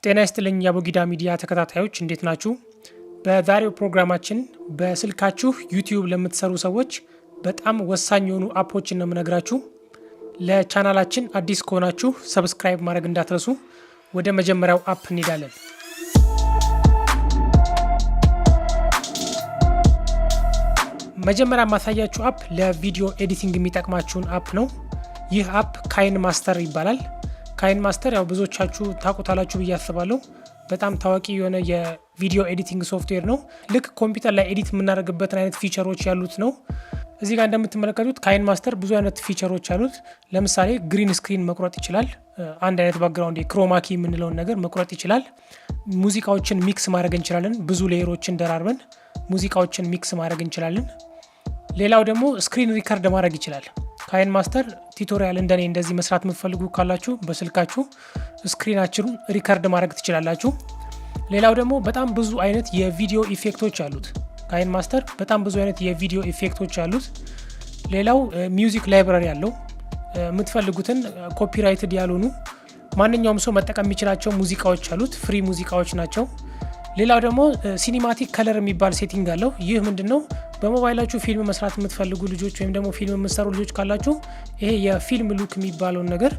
ጤና ይስጥልኝ የአቡጊዳ ሚዲያ ተከታታዮች፣ እንዴት ናችሁ? በዛሬው ፕሮግራማችን በስልካችሁ ዩቲዩብ ለምትሰሩ ሰዎች በጣም ወሳኝ የሆኑ app ኦችን ነው የምነግራችሁ። ለቻናላችን አዲስ ከሆናችሁ subscribe ማድረግ እንዳትረሱ። ወደ መጀመሪያው app እንሄዳለን። መጀመሪያ የማሳያችሁ app ለ video editing የሚጠቅማችሁን app ነው። ይህ app KineMaster ይባላል። KineMaster ያው ብዙዎቻችሁ ታውቁታላችሁ ብዬ አስባለሁ። በጣም ታዋቂ የሆነ የ video editing software ነው። ልክ ኮምፒውተር ላይ edit የምናደርግበትን አይነት feature ኦች ያሉት ነው። እዚህ ጋር እንደምትመለከቱት KineMaster ብዙ አይነት feature ኦች አሉት። ለምሳሌ green screen መቁረጥ ይችላል። አንድ አይነት background የ chroma key የምንለውን ነገር መቁረጥ ይችላል። ሙዚቃዎችን mix ማድረግ እንችላለን። ብዙ layer ኦችን ደራርበን ሙዚቃዎችን mix ማድረግ እንችላለን። ሌላው ደግሞ screen record ማድረግ ይችላል። KineMaster tutorial እንደኔ እንደዚህ መስራት የምትፈልጉ ካላችሁ በስልካችሁ screen ኣችሁን record ማድረግ ትችላላችሁ። ሌላው ደግሞ በጣም ብዙ አይነት የ video effect ኦች አሉት። KineMaster በጣም ብዙ አይነት የ video effect ኦች አሉት። ሌላው music library አለው። የምትፈልጉትን copyrighted ያልሆኑ ማንኛውም ሰው መጠቀም የሚችላቸው ሙዚቃዎች አሉት። Free ሙዚቃዎች ናቸው። ሌላው ደግሞ cinematic color የሚባል setting አለው። ይህ ምንድን ነው? በሞባይላችሁ ፊልም መስራት የምትፈልጉ ልጆች ወይም ደግሞ ፊልም የምትሰሩ ልጆች ካላችሁ ይሄ የፊልም look የሚባለውን ነገር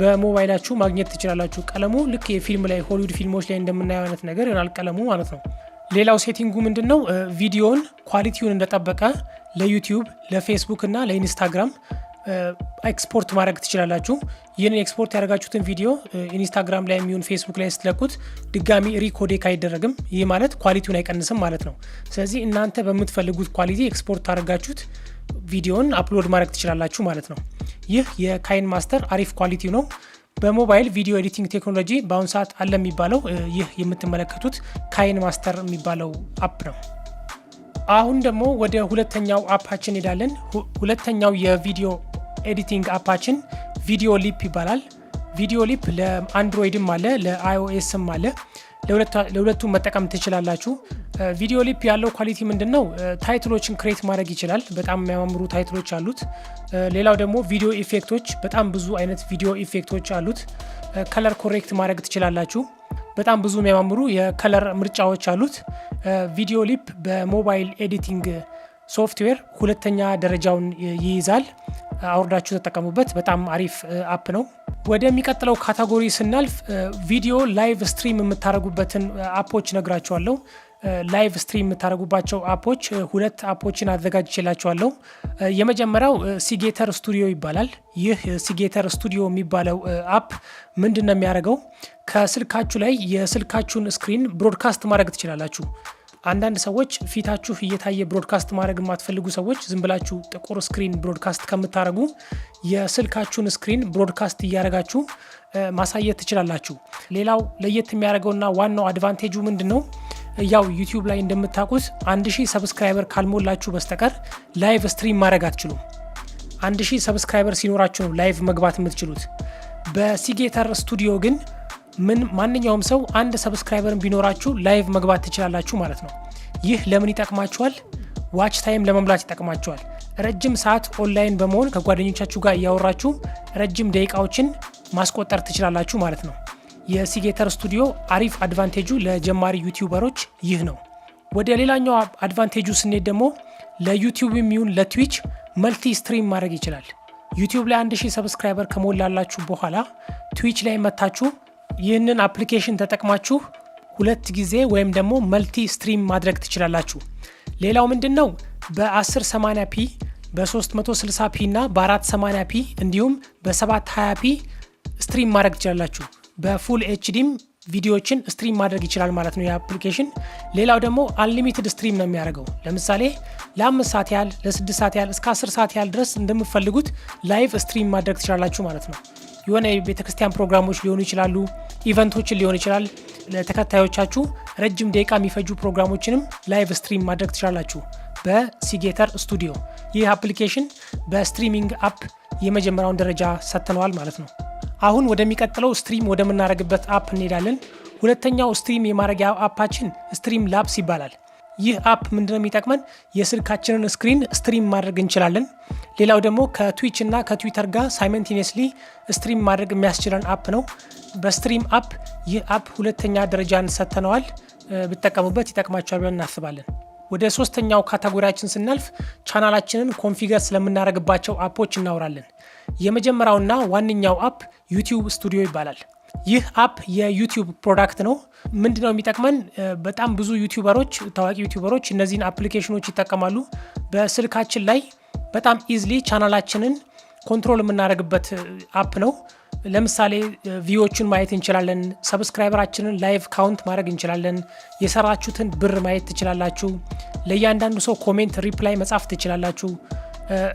በሞባይላችሁ ማግኘት ትችላላችሁ። ቀለሙ ልክ የፊልም ላይ፣ ሆሊውድ ፊልሞች ላይ እንደምናየው አይነት ነገር ይሆናል ቀለሙ ማለት ነው። ሌላው setting ኡ ምንድን ነው? ቪዲዮን quality ውን እንደጠበቀ ለዩቲዩብ፣ ለፌስቡክ እና ለኢንስታግራም ኤክስፖርት ማድረግ ትችላላችሁ። ይህንን ኤክስፖርት ያደረጋችሁትን ቪዲዮ ኢንስታግራም ላይ የሚሆን ፌስቡክ ላይ ስትለቁት ድጋሚ recodec አይደረግም። ይህ ማለት quality ውን አይቀንስም ማለት ነው። ስለዚህ እናንተ በምትፈልጉት quality export አድርጋችሁት ቪዲዮን upload ማድረግ ትችላላችሁ ማለት ነው። ይህ የ KineMaster አሪፍ quality ው ነው። በሞባይል video editing ቴክኖሎጂ በአሁኑ ሰዓት አለ የሚባለው ይህ የምትመለከቱት KineMaster የሚባለው app ነው። አሁን ደግሞ ወደ ሁለተኛው app ኣችን እንሄዳለን። ሁለተኛው የ video editing app ኣችን Videoleap ይባላል። Videoleap ለአንድሮይድም አለ፣ ለ iOS ም አለ። ለሁለቱም መጠቀም ትችላላችሁ። Videoleap ያለው quality ምንድን ነው? Title ኦችን create ማድረግ ይችላል። በጣም የሚያማምሩ title ኦች አሉት። ሌላው ደግሞ video effect ኦች፣ በጣም ብዙ አይነት video effect ኦች አሉት። Color correct ማድረግ ትችላላችሁ። በጣም ብዙ የሚያማምሩ የ color ምርጫዎች አሉት። Videoleap በ mobile editing software ሁለተኛ ደረጃውን ይይዛል። አውርዳችሁ ተጠቀሙበት። በጣም አሪፍ app ነው። ወደሚቀጥለው category ስናልፍ ቪዲዮ live stream የምታደርጉበትን app ኦች ነግራችኋለሁ። Live stream የምታደርጉባቸው app ኦች ሁለት app ኦችን አዘጋጅቼላችኋለሁ። የመጀመሪያው Cgator Studio ይባላል። ይህ Cgator Studio የሚባለው app ምንድን ነው የሚያደርገው? ከስልካችሁ ላይ የስልካችሁን screen broadcast ማድረግ ትችላላችሁ። አንዳንድ ሰዎች ፊታችሁ እየታየ broadcast ማድረግ የማትፈልጉ ሰዎች ዝም ብላችሁ ጥቁር screen broadcast ከምታደርጉ የስልካችሁን screen broadcast እያደረጋችሁ ማሳየት ትችላላችሁ። ሌላው ለየት የሚያደርገውና ዋናው advantage ኡ ምንድን ነው? ያው ዩቲዩብ ላይ እንደምታውቁት 1000 subscriber ካልሞላችሁ በስተቀር live stream ማድረግ አትችሉም። 1000 subscriber ሲኖራችሁ ነው live መግባት የምትችሉት። በ Cgator Studio ግን ምን ማንኛውም ሰው አንድ subscriber ቢኖራችሁ live መግባት ትችላላችሁ ማለት ነው። ይህ ለምን ይጠቅማችኋል? Watch time ለመሙላት ይጠቅማችኋል። ረጅም ሰዓት ኦንላይን በመሆን ከጓደኞቻችሁ ጋር እያወራችሁ ረጅም ደቂቃዎችን ማስቆጠር ትችላላችሁ ማለት ነው። የ Cgator Studio አሪፍ advantage ኡ ለጀማሪ YouTuber ኦች ይህ ነው። ወደ ሌላኛው advantage ኡ ስንሄድ ደግሞ ለዩቲዩብ የሚሆን ለትዊች multi stream ማድረግ ይችላል። ዩቲዩብ ላይ 1000 subscriber ከሞላላችሁ በኋላ ትዊች ላይ መታችሁ ይህንን application ተጠቅማችሁ ሁለት ጊዜ ወይም ደግሞ multi stream ማድረግ ትችላላችሁ። ሌላው ምንድን ነው? በ1080 p፣ በ360 p እና በ480 p እንዲሁም በ720 p stream ማድረግ ትችላላችሁ። በ full HD ም ቪዲዮዎችን stream ማድረግ ይችላል ማለት ነው የ application። ሌላው ደግሞ unlimited stream ነው የሚያደርገው። ለምሳሌ ለ5 ሰዓት ያህል፣ ለ6 ሰዓት ያህል፣ እስከ 10 ሰዓት ያህል ድረስ እንደምትፈልጉት live stream ማድረግ ትችላላችሁ ማለት ነው። የሆነ የቤተክርስቲያን ፕሮግራሞች ሊሆኑ ይችላሉ፣ event ኦችን ሊሆን ይችላል። ለተከታዮቻችሁ ረጅም ደቂቃ የሚፈጁ ፕሮግራሞችንም live stream ማድረግ ትችላላችሁ በ Cgator Studio። ይህ application በ streaming app የመጀመሪያውን ደረጃ ሰጥተነዋል ማለት ነው። አሁን ወደሚቀጥለው stream ወደምናደርግበት app እንሄዳለን። ሁለተኛው stream የማድረጊያ app ኣችን Streamlabs ይባላል። ይህ app ምንድነው የሚጠቅመን? የስልካችንን screen stream ማድረግ እንችላለን። ሌላው ደግሞ ከ Twitch እና ከትዊተር ጋር simultaneously stream ማድረግ የሚያስችለን app ነው። በ stream app ይህ app ሁለተኛ ደረጃን ሰጥተነዋል። ብትጠቀሙበት ይጠቅማችኋል ብለን እናስባለን። ወደ ሶስተኛው category ያችን ስናልፍ ቻናላችንን configure ስለምናደርግባቸው app ኦች እናወራለን። የመጀመሪያውና ዋነኛው app YouTube Studio ይባላል። ይህ app የ YouTube product ነው። ምንድነው የሚጠቅመን? በጣም ብዙ YouTuber ኦች፣ ታዋቂ YouTuber ኦች እነዚህን application ኖች ይጠቀማሉ። በስልካችን ላይ በጣም easily ቻናላችንን control የምናደርግበት app ነው። ለምሳሌ view ዎቹን ማየት እንችላለን። Subscriber ኣችንን live count ማድረግ እንችላለን። የሰራችሁትን ብር ማየት ትችላላችሁ። ለእያንዳንዱ ሰው comment reply መጻፍ ትችላላችሁ።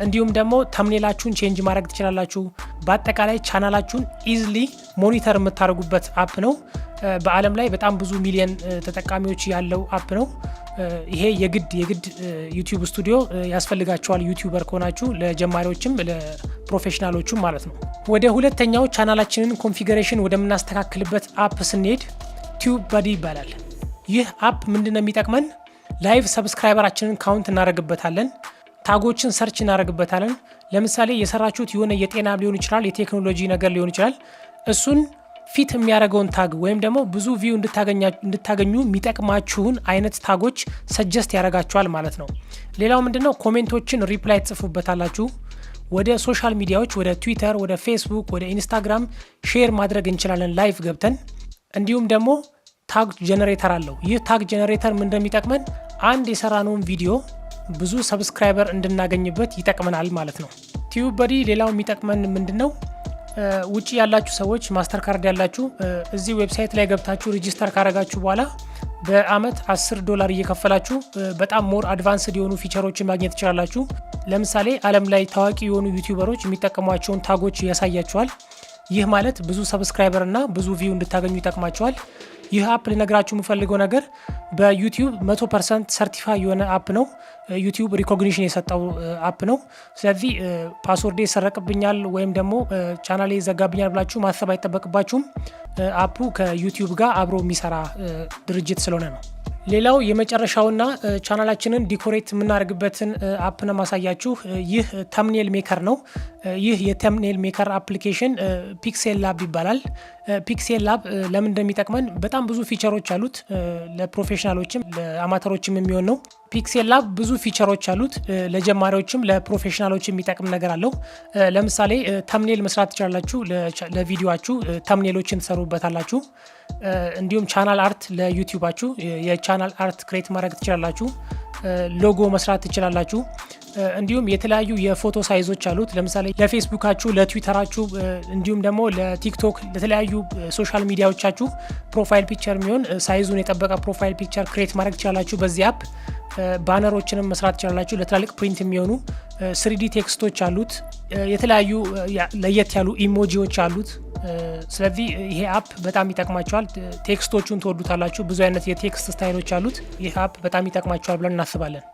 እንዲሁም ደግሞ thumbnail ኣችሁን change ማድረግ ትችላላችሁ። በአጠቃላይ ቻናላችሁን easily monitor የምታደርጉበት app ነው። በዓለም ላይ በጣም ብዙ ሚሊየን ተጠቃሚዎች ያለው app ነው። ይሄ የግድ የግድ YouTube Studio ያስፈልጋችኋል YouTuber ከሆናችሁ፣ ለጀማሪዎችም ለ professional ኦቹም ማለት ነው። ወደ ሁለተኛው ቻናላችንን configuration ወደምናስተካክልበት app ስንሄድ TubeBuddy ይባላል። ይህ app ምንድነው የሚጠቅመን? Live subscriber ኣችንን count እናደርግበታለን። Tag ኦችን search እናደርግበታለን። ለምሳሌ የሰራችሁት የሆነ የጤና ሊሆን ይችላል፣ የቴክኖሎጂ ነገር ሊሆን ይችላል። እሱን fit የሚያደርገውን tag ወይም ደግሞ ብዙ view እንድታገኙ የሚጠቅማችሁን አይነት tag ኦች suggest ያደርጋችኋል ማለት ነው። ሌላው ምንድነው? Comment ኦችን reply ትጽፉበታላችሁ። ወደ social media ዎች፣ ወደ ትዊተር፣ ወደ ፌስቡክ፣ ወደ ኢንስታግራም share ማድረግ እንችላለን live ገብተን። እንዲሁም ደግሞ tag generator አለው። ይህ tag generator ምን እንደሚጠቅመን፣ አንድ የሰራነውን ቪዲዮ ብዙ subscriber እንድናገኝበት ይጠቅመናል ማለት ነው። TubeBuddy ሌላው የሚጠቅመን ምንድነው? ውጭ ያላችሁ ሰዎች፣ Mastercard ያላችሁ እዚህ website ላይ ገብታችሁ register ካረጋችሁ በኋላ በአመት 10 ዶላር እየከፈላችሁ በጣም more advanced የሆኑ feature ኦችን ማግኘት ትችላላችሁ። ለምሳሌ ዓለም ላይ ታዋቂ የሆኑ YouTuber ኦች የሚጠቀሟቸውን tag ኦች ያሳያችኋል። ይህ ማለት ብዙ subscriber እና ብዙ view እንድታገኙ ይጠቅማችኋል። ይህ app ልነግራችሁ የምፈልገው ነገር በ YouTube 100% certify የሆነ app ነው። YouTube recognition የሰጠው app ነው። ስለዚህ password ኤ ይሰረቅብኛል ወይም ደግሞ ቻናሌ ይዘጋብኛል ብላችሁ ማሰብ አይጠበቅባችሁም። App ኡ ከ YouTube ጋር አብሮ የሚሰራ ድርጅት ስለሆነ ነው። ሌላው የመጨረሻውና ቻናላችንን decorate የምናደርግበትን app ነው ማሳያችሁ። ይህ thumbnail maker ነው። ይህ የ thumbnail maker application PixelLab ይባላል። PixelLab ለምን እንደሚጠቅመን፣ በጣም ብዙ feature ኦች አሉት። ለ professional ኦችም ለአማተሮችም የሚሆን ነው። PixelLab ብዙ feature ኦች አሉት። ለጀማሪዎችም ለ professional ኦች የሚጠቅም ነገር አለው። ለምሳሌ thumbnail መስራት ትችላላችሁ። ለቪዲዮአችሁ thumbnail ኦችን ትሰሩበታላችሁ። እንዲሁም channel art፣ ለ YouTube ኣችሁ የ channel art create ማድረግ ትችላላችሁ። ሎጎ መስራት ትችላላችሁ። እንዲሁም የተለያዩ የፎቶ size ኦች አሉት። ለምሳሌ ለፌስቡካችሁ፣ ለትዊተራችሁ፣ እንዲሁም ደግሞ ለቲክቶክ፣ ለተለያዩ social media ዎቻችሁ profile picture የሚሆን size ኡን የጠበቀ profile picture create ማድረግ ትችላላችሁ። በዚህ app banner ኦችንም መስራት ትችላላችሁ። ለትላልቅ print የሚሆኑ 3D text ኦች አሉት። የተለያዩ ለየት ያሉ emoji ዎች አሉት። ስለዚህ ይሄ app በጣም ይጠቅማችኋል። Text ኦቹን ትወዱታላችሁ። ብዙ አይነት የ text style ኦች አሉት። ይህ app በጣም ይጠቅማችኋል ብለን እናስባለን።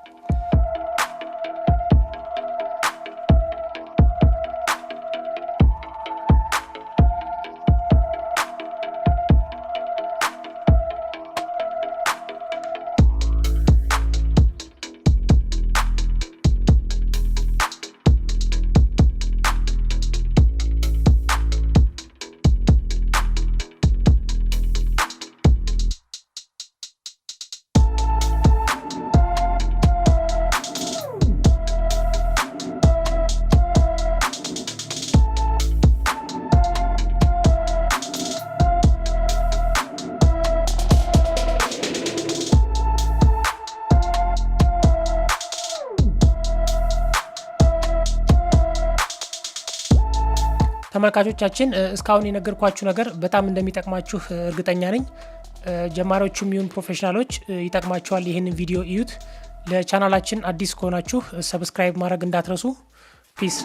ተመልካቾቻችን፣ እስካሁን የነገርኳችሁ ነገር በጣም እንደሚጠቅማችሁ እርግጠኛ ነኝ። ጀማሪዎቹም ይሁን professional ኦች ይጠቅማችኋል። ይህንን ቪዲዮ እዩት። ለቻናላችን አዲስ ከሆናችሁ subscribe ማድረግ እንዳትረሱ። Peace.